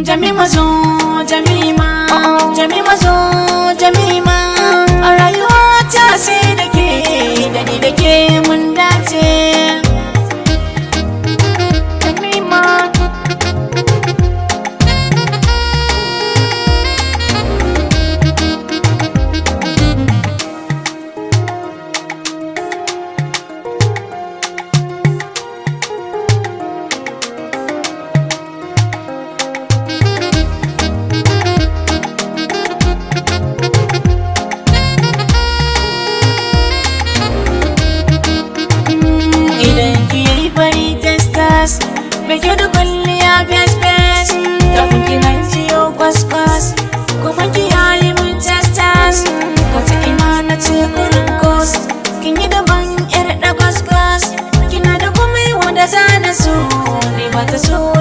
Jamima zo, Jamima, Jamima zo, Jamima. A rayuwa ta sai da ke, da ni da ke mun dace. Jamima. Idan ki yi fari tas, mai kyau da kwalliya fes fes. Kafin ki nan ciyo kwas kwas, kuma ki yayi mun tas tas. Ko ta ina na ce kurin kos, kin yi daban yar da kwas kwas. Kina da komai wanda za na so, ni ba ta so.